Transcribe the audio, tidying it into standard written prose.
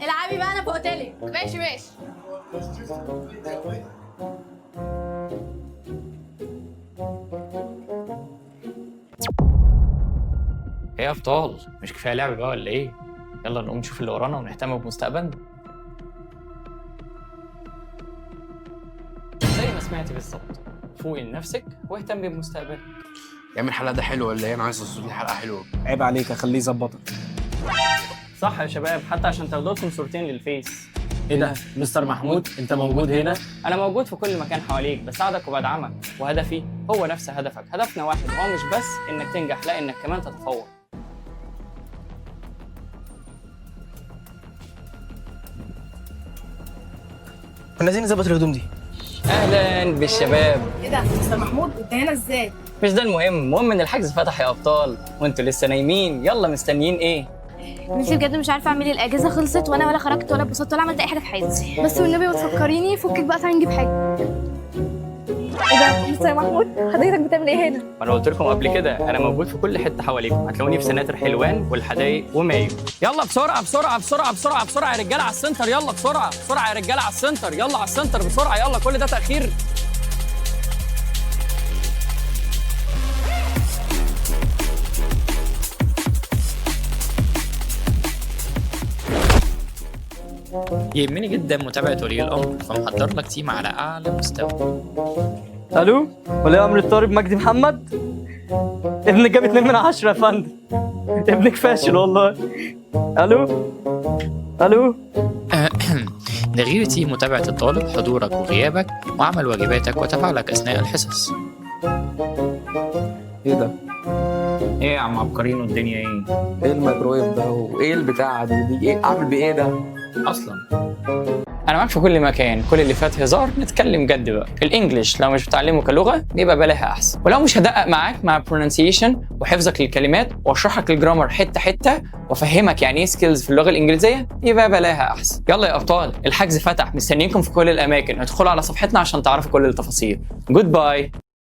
العبي بقى، انا فوقتلك. ماشي ماشي. ايه يا ابطال، مش كفاية لعب بقى ولا ايه؟ يلا نقوم نشوف اللي ورانا ونهتم بمستقبلنا. زي ما سمعتي بالظبط، فوقي لنفسك واهتمي بمستقبلك. يا عم الحلقة ده حلوة ولا ايه؟ انا عايز اظبط لي حلقة حلوه. عيب عليك، اخليه يظبطك. صح يا شباب، حتى عشان تاخدوا لكم صورتين للفيس. ايه ده مستر محمود، انت موجود هنا؟ انا موجود في كل مكان حواليك، بساعدك وبدعمك، وهدفي هو نفس هدفك. هدفنا واحد، هو مش بس انك تنجح، لا انك كمان تتفوق. كنا عايزين نظبط الهدوم دي. اهلا بالشباب. ايه ده مستر محمود، انت هنا ازاي؟ مش ده المهم، المهم ان الحجز فتح يا ابطال وانتوا لسه نايمين. يلا مستنيين ايه؟ نفسي بجد مش عارفه اعمل ايه، الاجازة خلصت وانا ولا خرجت ولا اتبسطت ولا عملت اي حاجة في حياتي. بس والنبي ما تفكريني، فكك بقى، تعالي نجيب حاجه. ايه ده مستر محمود، حضرتك بتعمل ايه هنا؟ ما انا قلت لكم قبل كده، انا موجود في كل حتة حواليكم. هتلاقوني في سناتر حلوان والحدايق ومايو. يلا بسرعة بسرعة بسرعة بسرعة بسرعة يا رجاله على السنتر، يلا بسرعة بسرعة يا رجاله على السنتر، يلا على السنتر بسرعه، يلا كل ده تاخير. يهمني جدا متابعه ولي الامر، فمحضر لك team على اعلى مستوى. الو، ولي امر الطالب مجدي محمد، ابنك جاب 2 من 10 يا فندم، ابنك فاشل والله. الو الو. ده غير team متابعه الطالب، حضورك وغيابك وعمل واجباتك وتفاعلك اثناء الحصص. ايه ده؟ ايه يا عم عبقريين والدنيا ايه؟ ايه الميكرويف ده؟ وايه البتاع دي؟ ايه اعمل بايه ده؟ اصلا انا معاك في كل مكان. كل اللي فات هزار، نتكلم جد بقى. ال English لو مش بتعلمه كلغة يبقى بلاها احسن، ولو مش هدقق معاك مع pronunciation وحفظك للكلمات واشرح لك ال grammar حتة حتة وافهمك يعني ايه skills في اللغة الانجليزية يبقى بلاها احسن. يلا يا ابطال، الحجز فتح، مستنيينكم في كل الاماكن. ادخلوا على صفحتنا عشان تعرفوا كل التفاصيل. goodbye.